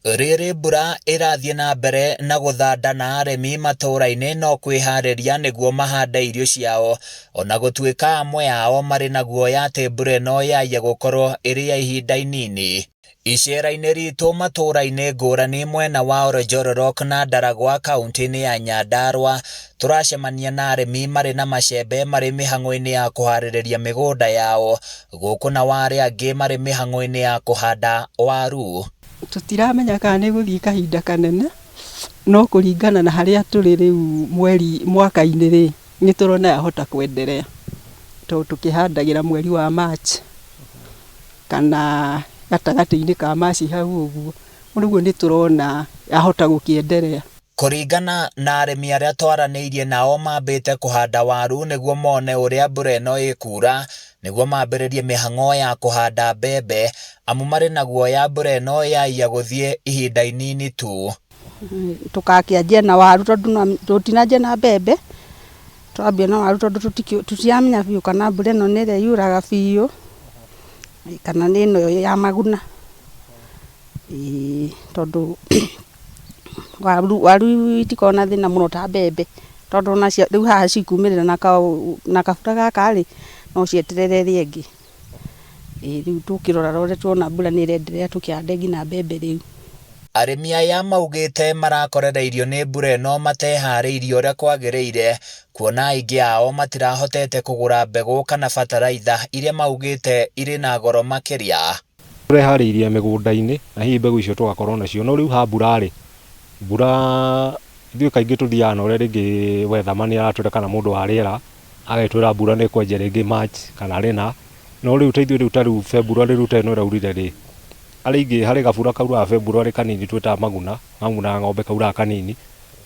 Rĩrĩ mbura ĩrathiĩ na mbere na gũthanda na arĩmi matũũra-inĩ no kwĩharĩria nĩguo mahande irio ciao, ona gũtuĩka amwe ao marĩ na guoya atĩ mbura ĩno yaiya gũkorwo ĩrĩ ya ihinda inini. Icera-inĩ ritũ matũũra-inĩ ngũrani mwena wa Olenjolorok na Ndaragwa kauntĩ-inĩ ya Nyandarua, tũracemania na arĩmi marĩ na macembe marĩ mĩhang'o-inĩ ya kũharĩrĩria mĩgũnda yao, gũkũ nao arĩa angĩ marĩ mĩhang'o-inĩ ya kũhanda waru. Tũtiramenya kana nĩ ĩgũthiĩ kahinda kanene, no kũringana na harĩa tũrĩ rĩu mweri mwaka-inĩ rĩ, nĩ tũrona yahota kwenderea, tondũ tũkĩhandagĩra mweri wa March kana gatagatĩ-inĩ ka March hau ũguo, ũguo nĩ tũrona yahota gũkĩenderea. Kũringana na arĩmi arĩa twaranĩirie nao mambĩte kũhanda waru nĩguo mone ũrĩa mbura ĩno ĩkura nĩguo mambĩrĩrie mĩhang'o ya kũhanda mbembe amu marĩ na guoya mbura ĩno yaiya gũthiĩ ihinda inini tu. Tũgakĩanjia na waru tondũ tũtinanjia na mbembe, twambia na waru tondũ tũtiramenya biũ kana mbura ĩno nĩ ĩrĩa yuraga biũ kana nĩ ĩno ya maguna. Ĩĩ tondũ waru itikoragwo na thĩna mũno ta mbembe, tondũ onacio rĩu haha cikumĩrĩra na kabura gaka rĩ, no cieterere ĩrĩa ĩngĩ. Ĩĩ rĩu tũkĩrora tuona mbura nĩ ĩrenderea tũkĩhande nginya mbembe rĩu. Arĩmi aya maugĩte marakorereirio nĩ mbura ĩno mateharĩirie ũrĩa kwagĩrĩire, kuona aingĩ ao matirahotete kũgũra mbegũ kana bataraitha iria maugĩte irĩ na goro makĩria. Tũreharĩirie mĩgũnda-inĩ na hihi mbegũ icio tũgakorwo nacio, no rĩu ha mbura rĩ, mbura ithuĩ kaingĩ tũthiaga na ũrĩa rĩngĩ weatherman aratwĩra kana mũndũ wa rĩera agagĩtwĩra mbura nĩ ĩkwanjia rĩngĩ March kana rĩna, no rĩu ta ithuĩ rĩu ta rĩu February rĩu ta ĩno ĩraurire rĩ, arĩa aingĩ harĩ gabura kauraga February kanini twĩtaga maguna, maguna ng'ombe kauraga kanini,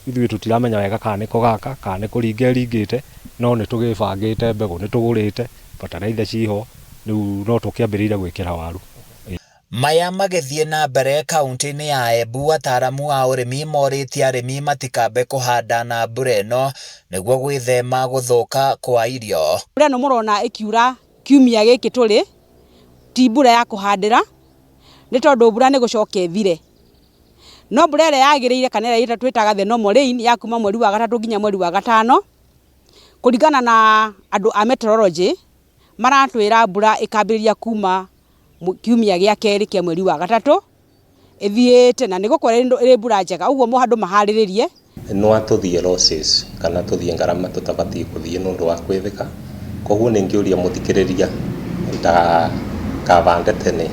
ithuĩ tũtiramenya wega kana nĩko gaka kana nĩ kũringa ĩringĩte, no nĩ tũgĩbangĩte mbegũ nĩ tũgũrĩte, bataraitha ciho, rĩu no tũkĩambĩrĩire gwĩkĩra waru. Maya magĩthiĩ na mbere kauntĩ-inĩ ya Embu, ataaramu a ũrĩmi morĩtie arĩmi matikambe kũhanda na mbura ĩno nĩguo gwĩthema gũthũka kwa irio. Mbura ĩno mũrona ĩkiura kiumia gĩkĩ tũrĩ, ti mbura ya kũhandĩra, nĩ tondũ mbura nĩ gũcoka ĩthire. No mbura ĩrĩa yagĩrĩire kana ĩrĩa twĩtaga the normal rain ya kuma mweri wa gatatũ nginya mweri wa gatano, kũringana na andũ a meteorology, maratwĩra mbura ĩkambĩrĩria kuma kiumia gĩa kerĩ kĩa mweri wa gatatũ, ĩthiĩte na nĩ gũkorwo ĩrĩ mbura njega, ũguo andũ maharĩrĩrie. No tũthiĩ losses kana tũthiĩ ngarama tũtabatiĩ kũthiĩ nĩ ũndũ wa kwĩthĩka. Koguo nĩ ingĩũria mũthikĩrĩria ndakabande tene,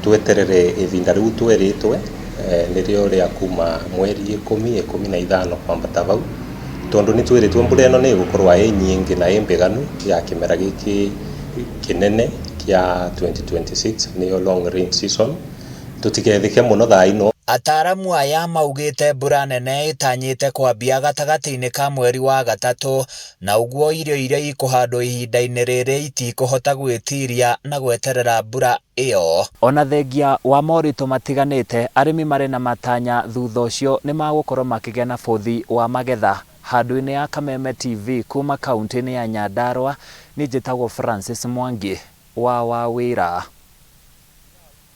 tweterere ihinda rĩu twerĩtwe nĩrĩo rĩa kuma mweri ikũmi, 15 kwambata hau, tondũ nĩ twĩrĩtwo mbura ĩno nĩ ĩgũkorwo ĩ nyingĩ na ĩ mbĩganu ya kĩmera gĩkĩ kĩnene kĩa 2026 nĩyo long rain season, tũtigethĩke mũno thaa ino. Ataaramu aya maugĩte mbura nene ĩtanyĩte kwambia gatagatĩ-inĩ ka mweri wa gatatũ na ũguo irio iria ikũhandwo ihinda-inĩ rĩrĩ itikũhota gwĩtiria na gweterera mbura ĩyo. Ona thengia wa moritũ matiganĩte, arĩmi marĩ na matanya thutha ũcio nĩ magũkorwo makĩgĩa na bũthi wa magetha. Handũ-inĩ ya Kameme TV kuma kauntĩ-inĩ ya Nyandarua, niĩ njĩtagwo Francis Mwangi wa Wawĩra.